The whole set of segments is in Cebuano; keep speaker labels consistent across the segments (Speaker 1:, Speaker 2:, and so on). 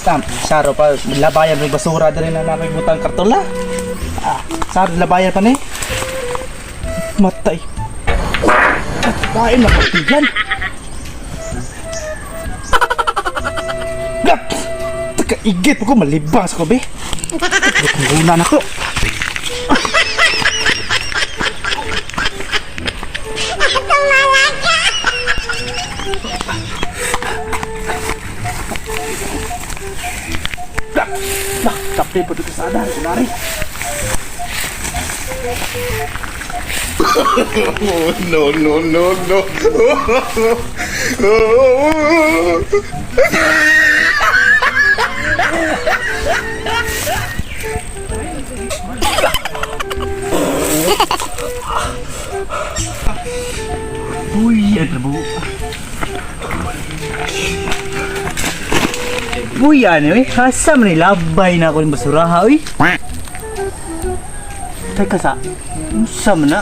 Speaker 1: Tam, saro pa labayan may basura diri na nakibutang kartola. Ah, saro labayan pa ni. Matay. Kain na patigan. Gap! Teka, igit ko malibang sa kobe. Kung na ko. Gap! Nah, kape pa dito sa adar, kunwari.
Speaker 2: No, no, no, no.
Speaker 1: Uy, ang labo. Uy, ano eh? Asa man labay na ako ng basuraha, uy. Teka sa, unsa man na?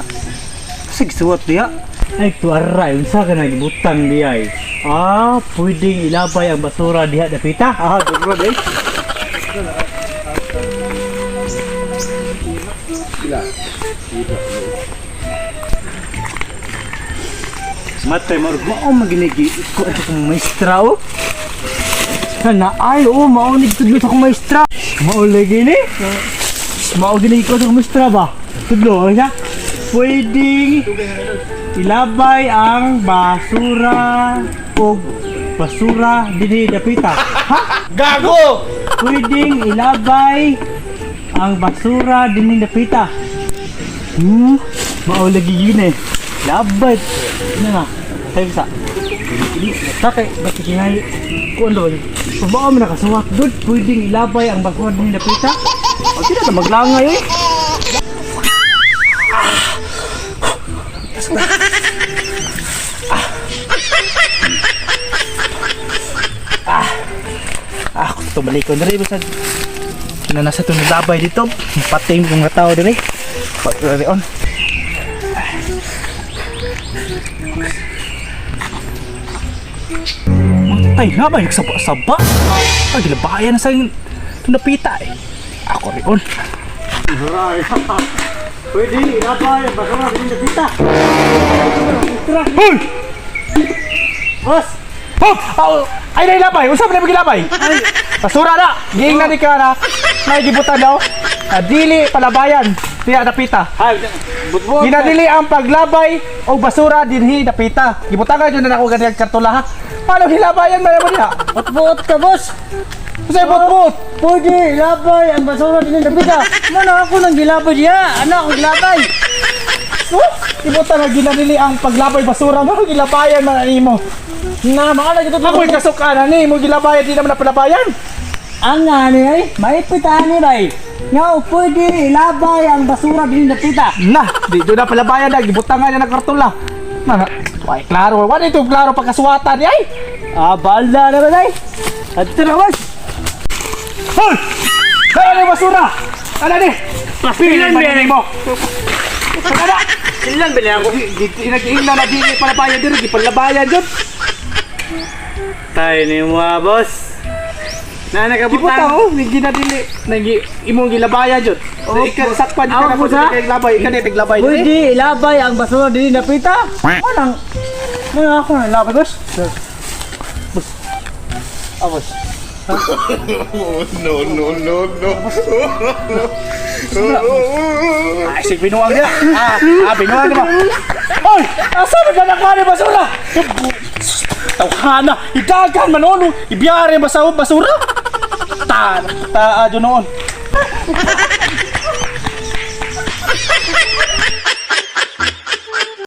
Speaker 1: Sige, suwat diya. Ay, tuwara, unsa ka nagbutang diya eh. Ah, pwedeng ilabay ang basura diha dapita. Ah, duro eh. Matay mo, mao maginigi ko ito kong maestra oh. Sana ay oh, mao ni tudlo sa akong maestra. Mao lagi ni. Mao gini ko sa akong maestra ba? Tudlo siya. Pwedeng ilabay ang basura o basura dinhi dapita. Ha?
Speaker 2: Gago!
Speaker 1: Pwedeng ilabay ang basura dinhi dapita. Mao lagi yun eh. Labay. Ano nga? Sabi sa. Takay, ba't kinay? Kuan daw. Pabao mo nakasuwat doon. Pwedeng ilabay ang basura dinhi dapita. O sila na maglangay eh. Ah, kung tumalik ko na rin. Basta na nasa itong labay dito. Pating kong mga tao diri. Pag-on. Matay na ba? Nagsaba-saba. Ay, gilabayan na sa napita eh. Ako rin. Pwede, ilabay ang basura dinhi dapita. Hoy! Boss! Oh! Oh! Ay, nailabay! Unsa man na gilabay? Basura na! Giing na ni ka na. May gibutan daw. Dili palabayan. Diya dapita.
Speaker 3: Ay, butbot.
Speaker 1: Ginadili ang paglabay og basura dinhi dapita. Gibutangan jud na nako ganyan kartula ha. Paano hilabayan man mo diha?
Speaker 3: Butbot ka, boss.
Speaker 1: Unsay butbut?
Speaker 3: Pwede ilabay ang basura din dapita. Mana ako nang gilabay diya. Ano ako gilabay?
Speaker 1: Oh, gibutan na ginadili ang paglabay basura mo gilabayan man animo.
Speaker 3: Na mga lagi to.
Speaker 1: Ako'y kasukan ani mo gilabayan di naman na palabayan.
Speaker 3: Ang ani ay maipit ani bay. Nga pwede ilabay ang basura din dapita.
Speaker 1: Na, di do na palabayan na gibutangan na ng kartula. Na, ay klaro, wala ito klaro pagkasuwatan ay.
Speaker 3: Ah, balda na ba day? Adto na boss.
Speaker 1: Hoy! Kaya na basura! Ano ni?
Speaker 3: Ilan ba
Speaker 1: mo? Ano?
Speaker 3: Ilan ba ako?
Speaker 1: Nag-iingna na di palabayan diri, di palabayan jud.
Speaker 3: Tay ni mo boss. Na
Speaker 1: Di po
Speaker 3: nakabutang.
Speaker 1: tao, ni ginadili, nagi imong gilabayan jud.
Speaker 3: Oh,
Speaker 1: Ika sakpan ka
Speaker 3: ako
Speaker 1: na
Speaker 3: po sa-
Speaker 1: kay labay, ika ni tiglabay diri.
Speaker 3: Pwede ilabay ang basura din dapita. Manang Mana ako nang ilabay, boss. Boss. Ah, boss.
Speaker 2: No, no, no, no.
Speaker 1: Ay, sig binuang niya. Ah, ah binuang niya. Oy, asa man ka nakuha ni basura? Tawhana, idagan man ono, ibiyare ba sa basura? Ta, ta, noon.